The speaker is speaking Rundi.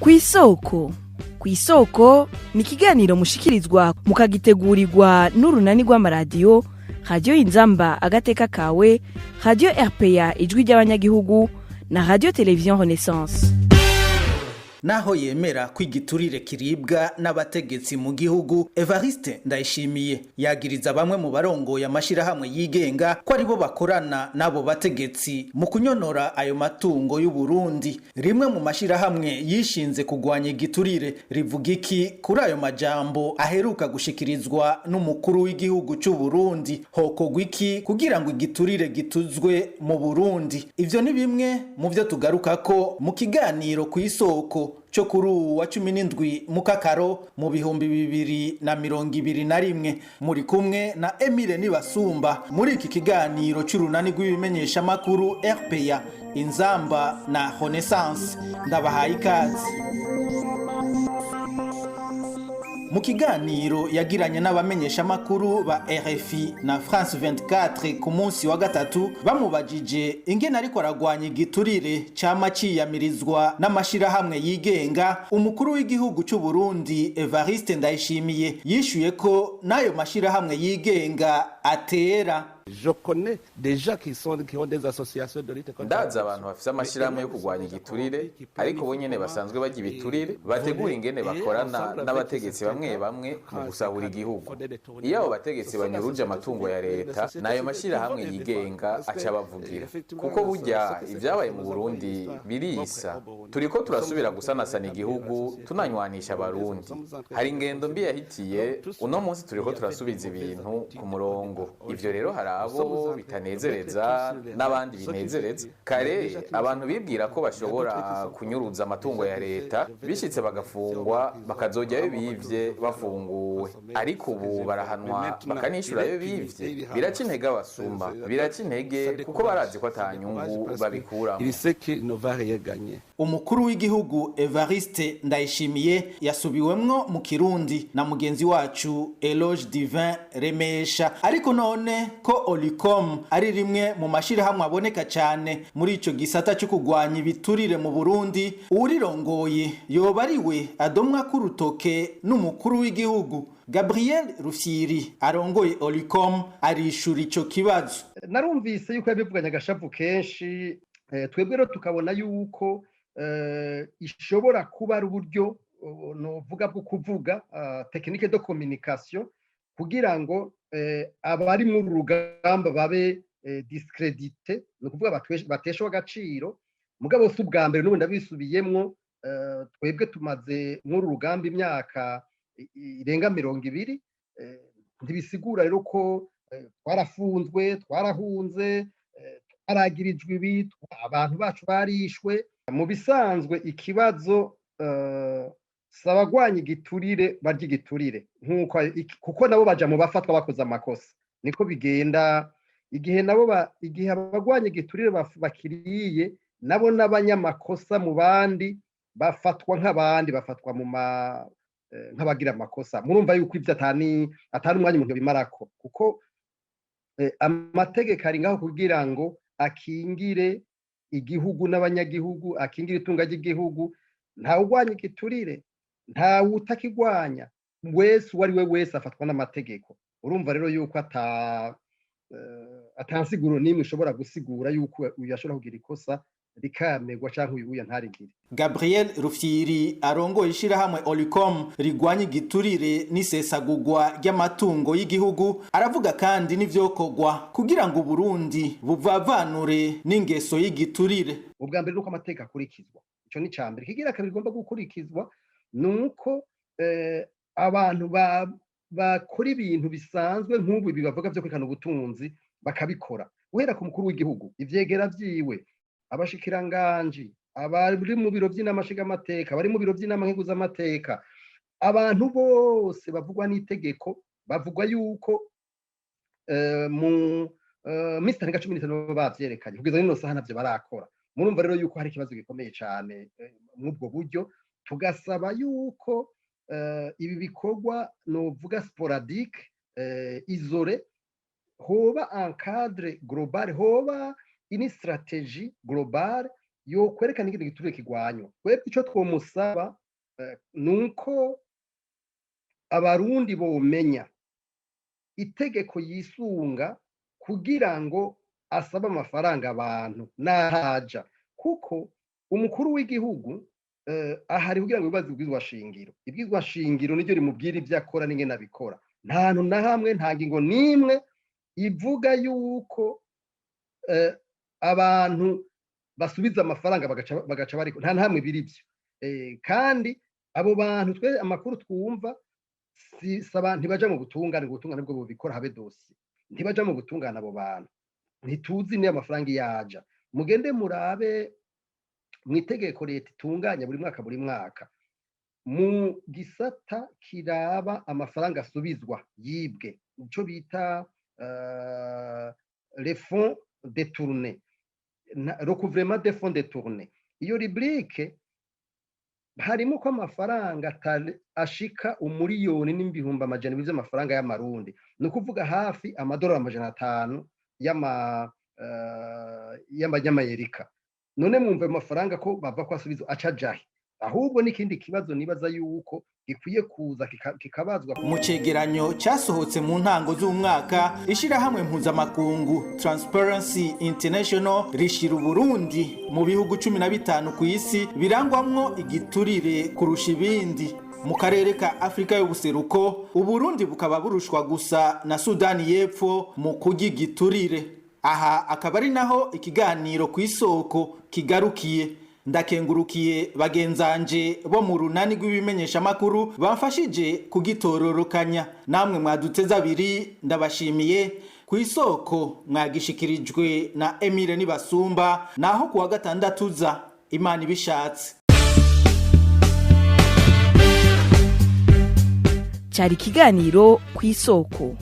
Kw'isoko, kw'isoko ni ikiganiro mushikirizwa mukagitegurirwa n'urunani rw'amaradiyo Radiyo Inzamba Agateka Kawe, Radiyo RPA Ijwi ry'Abanyagihugu na Radiyo Televiziyo Renaissance. Naho yemera ko igiturire kiribwa n'abategetsi mu gihugu, Evariste Ndayishimiye yagiriza bamwe mu barongoye amashirahamwe yigenga ko aribo bakorana n'abo bategetsi mu kunyonora ayo matungo y'u Burundi. Rimwe mu mashirahamwe yishinze kugwanya igiturire rivuga iki kuri ayo majambo aheruka gushikirizwa n'umukuru w'igihugu cy'u Burundi? Hokogwa iki kugira ngo igiturire gituzwe mu Burundi? Ivyo ni bimwe mu vyo tugarukako mu kiganiro ku Isoko cyo kuri uwu wa 17 Mukakaro mu 2021. Muri kumwe na Emile Nibasumba muri iki kiganiro cy'urunani rw'ibimenyeshamakuru RPA, Inzamba na Renaissance. Ndabahaye ikaze. Mu kiganiro yagiranye n'abamenyeshamakuru ba RFI na France 24 ku munsi wa gatatu, bamubajije ingene ariko aragwanya igiturire cama ciyamirizwa n'amashirahamwe yigenga, umukuru w'igihugu cy'u Burundi Evariste Ndayishimiye yishuye ko n'ayo mashirahamwe yigenga atera. Je connais des gens qui ont des associations de lutte contre Ndazi abantu bafise amashirahamwe yo kurwanya igiturire, ariko bo nyene basanzwe barya ibiturire, bategura ingene bakorana n'abategetsi bamwe bamwe mu gusahura igihugu. Iyo abo bategetsi banyuruje amatungo ya leta, n'ayo mashirahamwe yigenga aca abavugira, kuko burya ivyabaye mu Burundi birisa. Turiko turasubira gusanasana igihugu, tunanywanisha Abarundi. Hari ingendo mbi yahitiye, uno munsi turiko turasubiza ibintu ku murongo. Ivyo rero hari abo bitanezereza n'abandi binezereza. Kare abantu bibwira ko bashobora kunyuruza amatungo ya leta, bishitse bagafungwa, bakazojyayo bivye bafunguwe, ariko ubu barahanwa bakanishura ayo bivye. Biraca intege abasuma, biraca intege kuko barazi ko ata nyungu babikuramo. Il sait qu'il ne va rien gagner. Umukuru w'igihugu Evariste Ndayishimiye yasubiwemwo mu Kirundi na mugenzi wacu Eloge Divin Remesha. Ariko none ko Olicom ari rimwe mu mashirahamwe aboneka cyane muri ico gisata cyo kugwanya ibiturire mu Burundi, uwurirongoye yoba ari we adomwa k'urutoke n'umukuru w'igihugu? Gabriel Rufyiri arongoye Olicom arishura ico kibazo. Narumvise yuko yabivuganye agashavu kenshi. Twebwe rero tukabona yuko ishobora kuba ari uburyo novuga bwo kuvuga, technique de communication, kugira ngo abari muri uru rugamba babe discrédité, ni ukuvuga bateshwe agaciro. Mugabo si ubwa mbere, n'ubu ndabisubiyemwo, twebwe tumaze muri uru rugamba imyaka irenga 20. Ntibisigura rero ko twarafunzwe, twarahunze, twaragirijwe ibi, abantu bacu barishwe. Mu bisanzwe ikibazo si abagwanya igiturire barya igiturire nk'uko, kuko nabo baja mu bafatwa bakoze amakosa. Niko bigenda igihe nabo igihe abagwanya igiturire bakiriye, nabo n'abanyamakosa mu bandi, bafatwa nk'abandi, bafatwa mu ma nk'abagira amakosa. Murumva yuko ibyo atari umwanya umuntu bimarako, kuko amategeko ari ngaho kugira ngo akingire igihugu n'abanyagihugu, akingire itunga ry'igihugu. Ntawe urwanya igiturire, ntawe utakigwanya, wese uwo ari we wese afatwa n'amategeko. Urumva rero yuko atansiguro n'imwe ishobora gusigura yuko uyu ashobora kugira ikosa rikamerwa canke uyu ntarigire. Gabriel Rufyiri arongoye ishirahamwe Olicom rigwanya igiturire n'isesagurwa ry'amatungo y'igihugu aravuga kandi n'ivyokorwa kugira ngo Burundi buvavanure n'ingeso y'igiturire. Ubwa mbere nuko amategeko akurikizwa, ico ni cambere. Kigira kabiri igomba gukurikizwa nuko abantu bakora ibintu bisanzwe nk'ubu ibi bavuga vyo kwerekana ubutunzi bakabikora, guhera ku mukuru w'igihugu, ivyegera vyiwe, abashikiranganji, abari mu biro vy'inama nshingamateka, abari mu biro vy'inama nkenguzamateka, abantu bose bavugwa n'itegeko, bavugwa yuko mu minsi itarenga 15 baba bavyerekanye. Kugeza n'ino saha ntavyo barakora. Murumva rero yuko hari ikibazo gikomeye cane mw'ubwo buryo. Tugasaba yuko ibi bikorwa novuga sporadique, isolé, hoba un cadre global, hoba une stratégie globale. Yokwerekana ingene igiturire kigwanywa. Twebwe ico twomusaba nuko Abarundi bomenya itegeko yisunga kugira ngo asabe amafaranga abantu n'ahaja, kuko umukuru w'igihugu ahari kugira ngo bibaze ibwirizwa shingiro. Ibwirizwa shingiro niryo rimubwira ibyo akora n'ingene abikora. Nta hantu na hamwe, nta ngingo n'imwe ivuga yuko abantu basubiza amafaranga bagaca bariko. Nta na hamwe biri ivyo. Kandi abo bantu, twe amakuru twumva si ntibaja mu butungane. Ubutungane bwo bubikora, habe dosiye, ntibaja mu butungane abo bantu. Ntituzi niyo amafaranga yaja. Mugende murabe mu itegeko leta itunganya buri mwaka, buri mwaka, mu gisata kiraba amafaranga asubizwa yibwe, ico bita les fonds détournés, recouvrement des fonds détournés. Iyo rubrique harimo ko amafaranga ashika 1,200,000 vy'amafaranga y'Amarundi, ni ukuvuga hafi amadolari 500 y'amayerika. None mwumva ayo mafaranga ko bava ko asubizwa aca ajahe? Ahubwo n'ikindi kibazo nibaza yuko gikwiye kuza kikabazwa. Mu cegeranyo cyasohotse mu ntango z'umwaka, ishirahamwe mpuzamakungu Transparency International rishira Uburundi mu bihugu 15 ku isi birangwamwo igiturire kurusha ibindi mu karere ka Afurika y'Ubuseruko. Uburundi bukaba burushwa gusa na Sudani y'Epfo mu kurya igiturire. Aha akaba ari naho ikiganiro Ku Isoko kigarukiye. Ndakengurukiye bagenzanje bo mu runani rw'ibimenyeshamakuru bamfashije kugitororokanya. Namwe mwaduteze abiri, ndabashimiye. Ku Isoko mwagishikirijwe na Emile Nibasumba. Naho kuwa gatandatu uza, Imana ibishatse. Cyari ikiganiro Ku Isoko.